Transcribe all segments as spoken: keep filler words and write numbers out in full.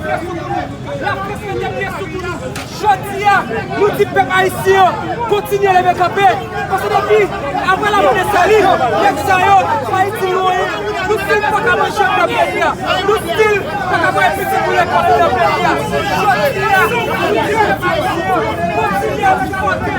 Laprès mete pye sou kou nou. Jodi a, nou di pèp ayisyen an, kontinye leve kanpe. Paske depi apre Lamò de Sali, nèg sa yo, pa itil nou anyen. Nou still pa ka manje nan peyi a. Nou still pa ka bay pitit nou lekòl nan peyi a. Jodi a, nou di pèp ayisyen an, kontinye sipòte.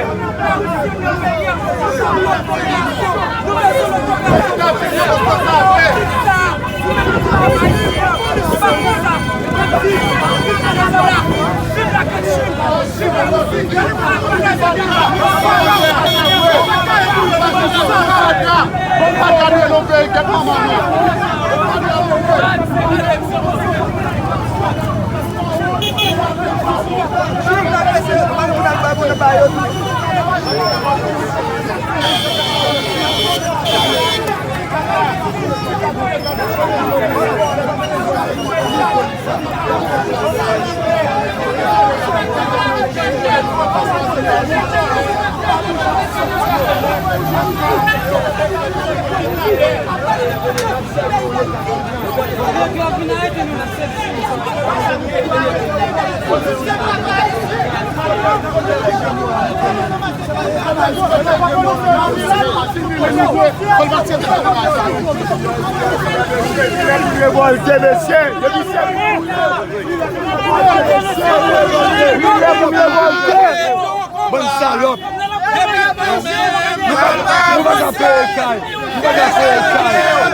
Revòlte, mesye! Revòlte! Bann salòp! Nou pa, nou pa ka peye kay! Nou pa ka peye kay!